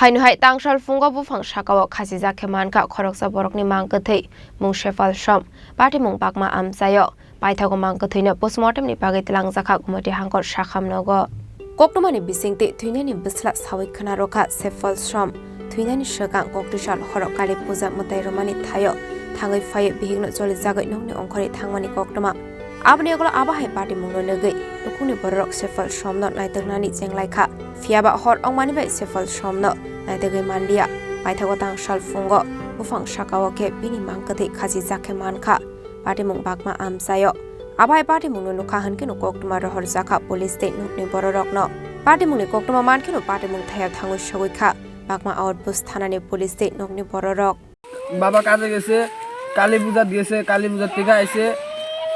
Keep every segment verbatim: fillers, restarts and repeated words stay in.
Haino hai tangsal phungo buphang sakao khachijak khe mankha khoroksa borokni mang kwthwi, mung Sefal Som, patimung Bakma Amchaio. Paithago mang kwthwino postmortem ni bagwi twlangjakha Gumati Hangkor Sakham nogo. Koktwmani bisingtwi thwinani bwsla sawi khna rwkha Sefal Som. Thwinani swkang koktwsal horo Kali puja mwtai rwmani thaio thangwi phaiwi bihikno cholijagwi nokni ongkhorwi thangmani koktwma. Aboni ulo abo hai patimungno nugwi nukhungni bororok Sefal Somno naitoknani chenglaikha. Phiyaba hor wngmani bai Sefal Somno naitogwi manliya. Paithago tangsal phungo buphang sakao khe bini mang kwthwi khachijak khe mankha patimung Bakma Amchaio. Abo hai patimungno nukha hwnkhe no koktwma rohorjakha police tei nokni bororokno. Patimungni koktwma mankheno patimung thaio thangwi sogwi kha Bakma Outpost thanani police tei nokni bororok. বাবা কাজে গেছে, কালী পূজাত গেছে, কালী পূজার থেকে আইছে,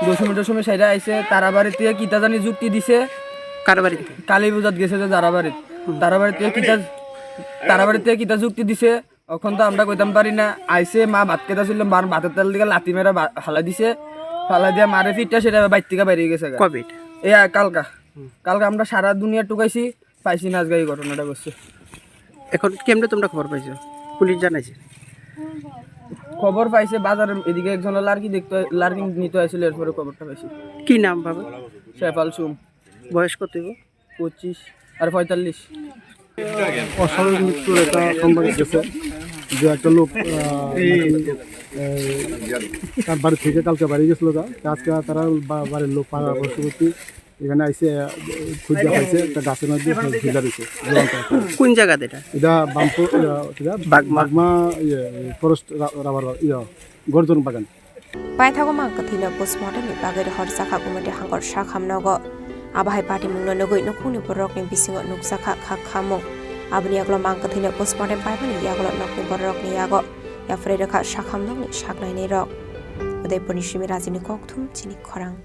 দশমী টশমী সাইডে আইছে, তারা বাড়ির থেকে কিতা জানি যুক্তি দিছে। কার বাড়িতে? কালী পূজাত গেছে যে যারা বাড়িত, হুম। তারা বাড়ির থেকে কিতা, তারা বাড়ির থেকে কিতা যুক্তি দিছে, এখন তো আমরা কইতাম পারি না। আইছে, মা ভাত খেতে ছিল, মার ভাতের তেল দিকে লাথি মেরে বা-, ফালাই দিছে, ফালাই দিয়ে মারে ফিটটা সেটা বাইর থেকে বাইরে গেছে গা। কবে এটা? এ, কালকা। হুম। কালকে আমরা সারা দুনিয়া টুকাইছি, পাইছি না আজকে এই ঘটনাটা ঘটছে। এখন কেমনে তোমরা খবর পাইছো? পুলিশ জানাইছে? খবর পাইছে বাজারে এদিকে একজন লার্কি দেখতে, লার্কি নিতে আসছিল, এরপরে খবরটা পাইছি। কি নাম বাবা? শেফাল সুম। বয়স কত হইব? পঁচিশ আর পঁয়তাল্লিশ। অস্বাভাবিক মৃত্যুর একটা সংবাদ এসেছে যে একটা লোক, আহ, নাকি, আহ, তার বাড়ি থেকে কালকে বাড়ি গেছিল গা। আজকে তারা বা-, বাড়ির লোক পাড়া পার্শ্ববর্তী এখানে আইসে, আহ, খুঁজে পাইছে একটা গাছের মধ্যে ঝুলে রয়েছে, জ্বলন্ত অবস্থায়। কোন জায়গাতে এটা? এটা বামপুর, ইয়া, এটা বাগমা। বাগমা, ইয়ে, ফরেস্ট রা-, রাবার, ইয়া, গর্জন বাগান। Paithago mang kwthwino postmortem ni bagwi rohorjakha Gumati Hangkor Sakham nogo. Abo hai patimungno nugwi nukhungni bororokni bisingo nukjakha kha khamung. Aboni yagulo mang kwthwino postmortem paimani yagulo nokni bororokni yago yapharwi rwkha Sakham nokni saknainirok. Udaipurni simi Rajini Kokthum chini khorang.